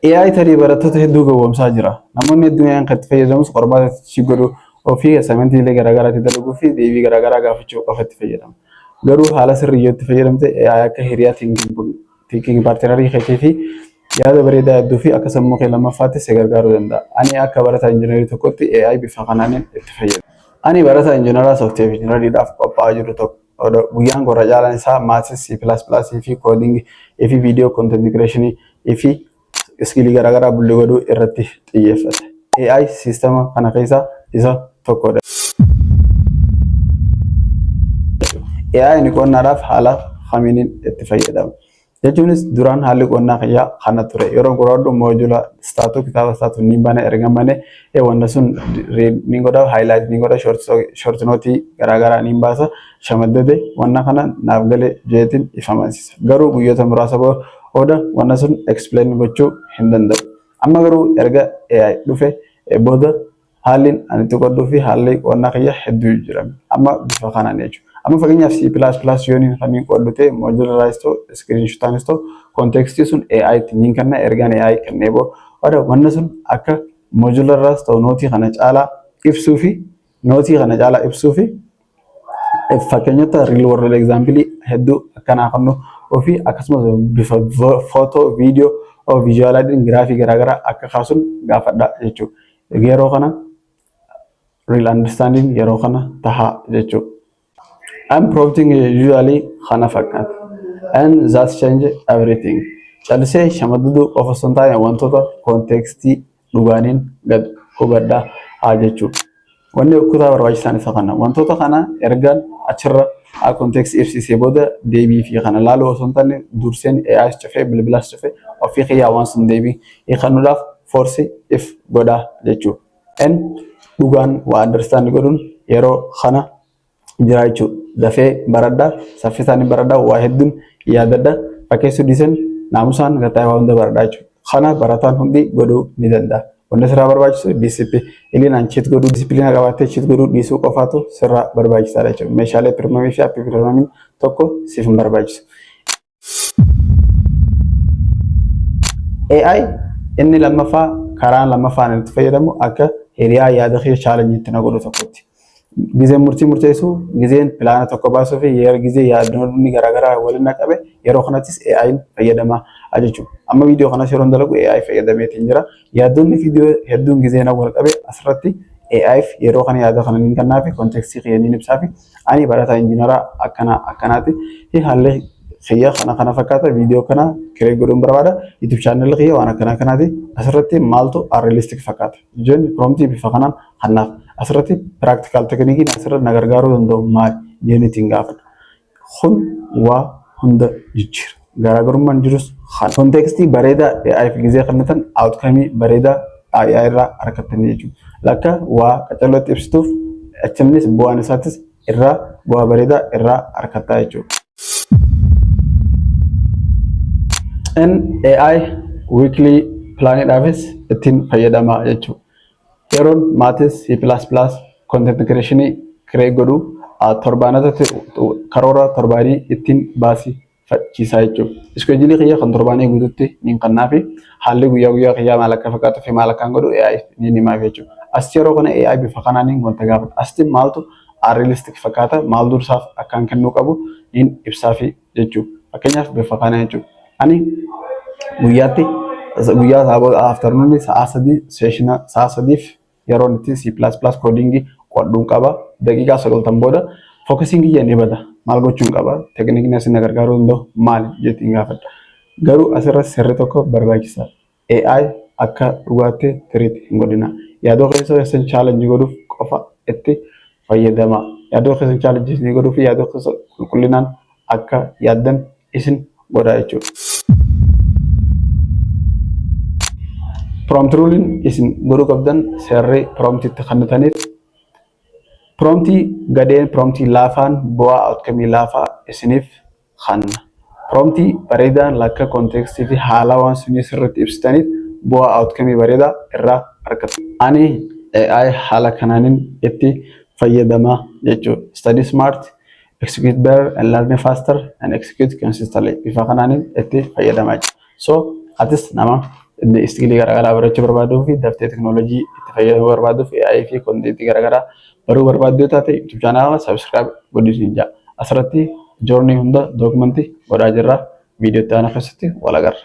AI tarii barattoota hedduu gowwoomsaa jira. Namoonni hedduun AI kan itti fayyadamus qormaata itti godhuu ofii assignmentiilee garaagaraa itti dalaguu fi deebii garaagaraa gaafachuu qofa itti fayyadama. Garuu haala sirrii yoo itti fayyadamte, AI akka hiriyaa thinking partnerii keetii fi yaada bareedaa hedduu fi akka sammuu kee lammaffaatti si gargaaruu danda'a. Ani akka barataa injiinarii tokkotti AI bifa kanaan itti fayyadama. Ani barataa injiinaraa software engineeriidhaaf qophaa'aa jiru tokko, guyyaan qorra caalaan isaa maths, C++ fi coding fi video content creation fi skillii garaagaraa build godhuu irratti xiyyeeffate. AI siistama kana keessaa isa tokkodha. AI ni qonnaadhaaf haala kamiinin itti fayyadama? Jechuunis duraan haalli qonnaa kiyyaa kana ture. Yeroo qoradhu module staatu kitaaba staatu ni bana, erga bane wanta sun ni godha, highlight ni godha, short note garaagaraa ni baasa, shamaddade wanna kana naaf galee jeetiin ifa amansiisa. Garuu guyyoota muraasa booda wanna sun explain gochuu hin danda'u. Amma garuu erga AI dhufe booda haalli ani itti qodhuu fi haalli qonnaa kiyya hedduu jijjiirame. Amma bifa kanaan jechuudha. Amma fakkeenyaaf C++ yoon kan hin qodhu ta'e, modularize ta'u, screenshotaanis ta'u, contextii sun AI itti niin kenna. Ergaan AI kennee booda wanna sun akka modularize ta'u, noteii kana caalaa ibsuu fi noteii kana caalaa ibsuu fi fakkeenyota real world example hedduu akkanaa kennu ofii, akkasumas bifa footoo, viidiyoo, visualiin, giraafii garaagaraa akka kaasuun gaafadha jechuudha. Yeroo kana real understanding yeroo kana tahaa jechuudha. I'm prompting usually kana fakkaata. And that change everything. Callisee shamaddaduu qofa osoo hin taane, wantoota contextii dhugaaniin gad hubadhaa haa jechuudha. Wanni kutaa barbaachisaan isa kana. Wantoota kana ergaan achirra contextii ibsisee booda deebii fi kana laaluu osoo hin taane, durseen AIs cufee, bilbilas cufee, ofii kiyyaa waan sun deebii kennuudhaaf force if godhaa jechuudha. And dhugaan waa understand godhuun yeroo kana jira jechuudha. Dafee baradhaa, saffisaan baradhaa, waa hedduun yaadadha. Fakkeessuu dhiisan naamusaan gataa waa hunda baradhaa jechuudha. Kana barataan hundi godhuu ni danda'a. Wanti sirraa barbaachisu disciplineaan cheat godhuu, discipline qabaattee cheat godhuu dhiisuu qofaatu sirraa barbaachisaadha jechuudha. Meeshaalee premiumii fi appii premiumiin tokko siif hin barbaachisu. AI inni lammaffaa, karaan lammaffaan itti fayyadamu, akka hiriyaa yaada kee challengeitti na godhu tokkotti. Gizeen murtii murteessuu, gizeen plana tokko baasuu fi yeroo gizee yaadonni garaagaraa waliin na qabe, yeroo kanattis AI'n fayyadamaa jechuudha. Amma viidiyoo kanas yeroo dalagu AI fayyadameetiin jira. Yaadonni viidiyoo hedduun gizee na wal qabe, asirratti AIf yeroo kana yaada kana ni kennaa fi contextii kiyya ni ibsaa fi ani barataa injiinaraa akkana akkanaati. Haalli kiyya kana kana fakkaata, viidiyoo kana create godhuun barbaada. YouTube channel kiyya waan akkana akkanaati. Asirratti maaltu realistic fakkaata? Jenni promptii bifa kanaan kanaaf asirratti practical techniqueiin asirratti na gargaaruu danda'u maali? Jennee ittiin gaafadha. Kun waa hunda jijjiira. Garaagarummaan jirus kana. Contextii bareedaa AI fi gizee kennitan, outcomeii bareedaa AI irraa argattanii jechuudha. Lakka waa qacalootti ibsituuf achimnis bu'aan isaattis irraa bu'aa bareedaa irraa argattaa jechuudha. AI weekly planiidhaafis ittiin fayyadamaa jechuudha. Yeroon maths, C++, content creation create godhu, torbaanotatti karoora torbaanii ittiin baasii fachiisaa jechuudha. Scheduleii kiyya kan torbaanii guututti niin kannaa fi haalli guyyaa guyyaa kiyyaa maal akka fakkaatuu fi maal akkaan godhu AI niin himaaf jechuudha. Asitti yeroo kana AI bifa kanaan wanta gaafata. Asitti maaltu realistic fakkaata, maal dursaaf akkaan kennuu qabu niin ibsaafi jechuudha. Fakkeenyaaf bifa kana jechuudha. Ani guyyaatti guyyaa afternoon sa'a 3 sessiona sa'a 3f yeroon itti C++ codingii qo'adhuun qaba. Daqiiqaa 90 booda focusiin kiyya ni bada. Maal gochuun qaba? Techniqueni asii na gargaaruu danda'u maali? Jettiin gaafadha. Garuu asirratti sirri tokko barbaachisaadha. AI akka dhugaatti treat hin godhina. Yaadoo keessa keessan challenge godhuuf qofa itti fayyadama. Yaadoo keessan challenge isin godhuu fi yaadoo keessa qulqullinaan akka yaaddan isin godha jechuudha. Prompt ruleiin isin godhuu qabdan, seerri promptiitti kennitaniif, promptii gadheen, promptii laafaan bu'aa outcomeii laafaa isiniif kenna. Promptii bareedaan lakka contextii fi haala waan sunii sirriitti ibsitaniif bu'aa outcomeii bareedaa irraa argatu. Ani AI haala kanaanin itti fayyadamaa jechuudha. Study smart, execute better and learn faster and execute consistently. Bifa kanaanin itti fayyadamaa jechuudha. So atis nama Skillii garaagaraa barachuu barbaaduu fi daftee teknoolojii itti fayyadamuu barbaaduu fi AI fi contentii garaagaraa baruu barbaaddu yoo taate, YouTube channel subscribe godhuu jaa. Asirratti journey hunda documentii godhaa jirra. Viidiyoo itti aanu keessatti wal agarra.